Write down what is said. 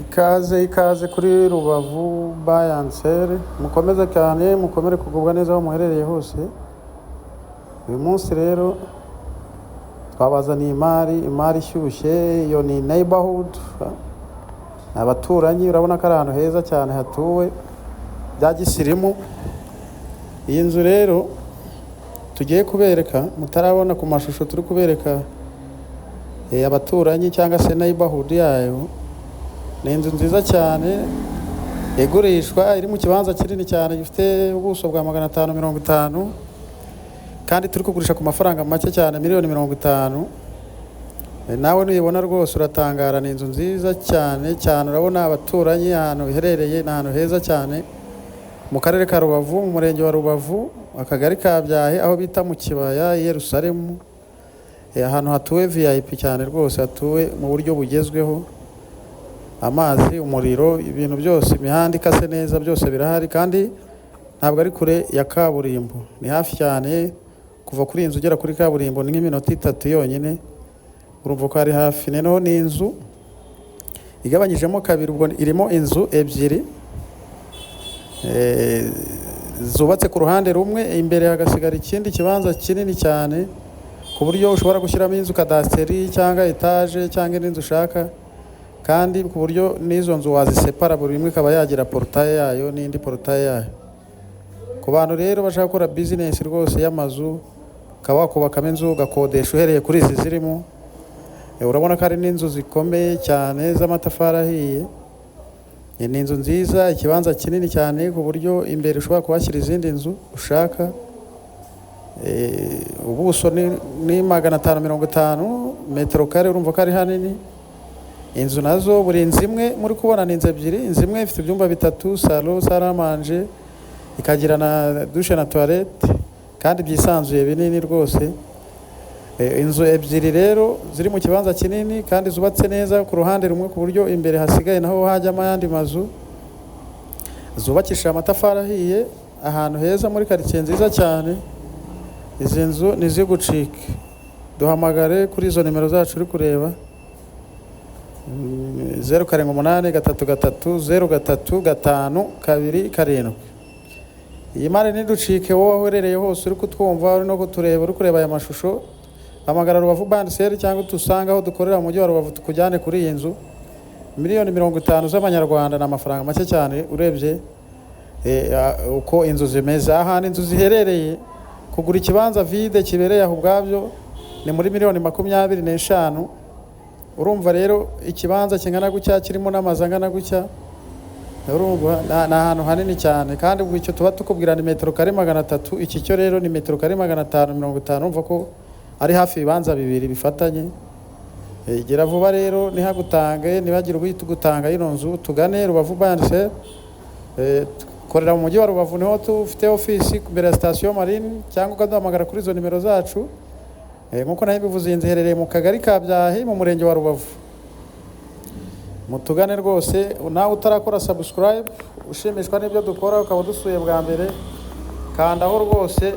Ikaze, ikaze kuri Rubavu Buy and Sell. Mukomeze cyane, mukomere kugubwa neza aho muherereye hose. Uyu munsi rero twabazaniye imari, imari ishyushye. Iyo ni neighborhood, ni abaturanyi. Urabona ko ari ahantu heza cyane hatuwe bya gisirimu. Iyi nzu rero tugiye kubereka, mutarabona ku mashusho turi kubereka abaturanyi cyangwa se neighborhood yayo, ni inzu nziza cyane igurishwa, iri mu kibanza kinini cyane gifite ubuso bwa 550, kandi turi kugurisha ku mafaranga make cyane, miliyoni 50. Nawe nuyibona rwose uratangara. Ni inzu nziza cyane cyane. Urabona abaturanyi, ahantu iherereye ni ahantu heza cyane, mu karere ka Rubavu, mu murenge wa Rubavu, akagari ka Byahi, aho bita mu Kibaya i Yerusalemu. Ahantu hatuwe VIP cyane rwose, hatuwe mu buryo bugezweho. Amazi, umuriro, ibintu byose, imihanda ikase neza, byose birahari, kandi ntabwo ari kure ya kaburimbo, ni hafi cyane. Kuva kuri iyi nzu ugera kuri kaburimbo ni nk'iminota 3 yonyine. Urumva ko ari hafi. Noneho ni inzu igabanyijemo kabiri, ubwo irimo inzu ebyiri zubatse ku ruhande rumwe, imbere hagasigara ikindi kibanza kinini cyane, ku buryo ushobora gushyiramo inzu kadasiteri cyangwa etaje cyangwa indi nzu ushaka, kandi ku buryo n'izo nzu wazisepara, buri imwe ikaba yagira portail yayo n'indi portail yayo. Ku bantu rero bashaka gukora bizinesi rwose y'amazu, ukaba wakubakamo inzu ugakodesha uhereye kuri izi zirimo. Urabona ko hari n'inzu zikomeye cyane z'amatafari ahiye. Ni inzu nziza, ikibanza kinini cyane, ku buryo imbere ushobora kuhashyira izindi nzu ushaka. Ubuso ni 550 metero kare, urumva ko ari hanini. Inzu nazo, buri nzu imwe muri kubona ni inzu ebyiri. Inzu imwe ifite ibyumba bitatu, salon, salle à manger, ikagira na douche na toilette, kandi byisanzuye, binini rwose. Inzu ebyiri rero ziri mu kibanza kinini kandi zubatse neza ku ruhande rumwe, ku buryo imbere hasigaye naho hajyamo ayandi mazu, zubakishije amatafari ahiye, ahantu heza muri karitsiye nziza cyane. Izi nzu ntizigucike. Duhamagare kuri izo nimero zacu uri kureba, 0788330527. Iyi mari ntiducike. Wowe aho uherereye hose uri kutwumva, uri no kutureba, uri kureba aya mashusho, hamagara Rubavu Buy and Sell cyangwa udusange aho dukorera mu mujyi wa Rubavu, tukujyane kuri iyi nzu. Miliyoni 50 z'amanyarwanda ni amafaranga make cyane urebye uko inzu zimeze, ahantu inzu ziherereye. Kugura ikibanza vide kibereye aho ubwabyo ni muri miliyoni 25. Urumva rero ikibanza kingana gutya kirimo n'amazu angana gutya, urumva ni ahantu hanini cyane. Kandi ubwo icyo tuba tukubwira ni metero kare 300, iki cyo rero ni metero kare 550. Urumva ko ari hafi ibibanza bibiri bifatanye. Gera vuba rero, ntihagutange, ntibagire uhita ugutanga ino nzu. Tugane Rubavu Buy and Sell. Dukorera mu mujyi wa Rubavu, niho dufite ofisi, imbere ya sitasiyo Marine, cyangwa ukaduhamagara kuri izo nimero zacu. Nk'uko nayo bivuze, iyi nzu iherereye mu kagari ka Byahi, mu murenge wa Rubavu. Mutugane rwose. Nawe utarakora subscribe, ushimishwa n'ibyo dukora, ukaba udusuye bwa mbere, kandaho rwose.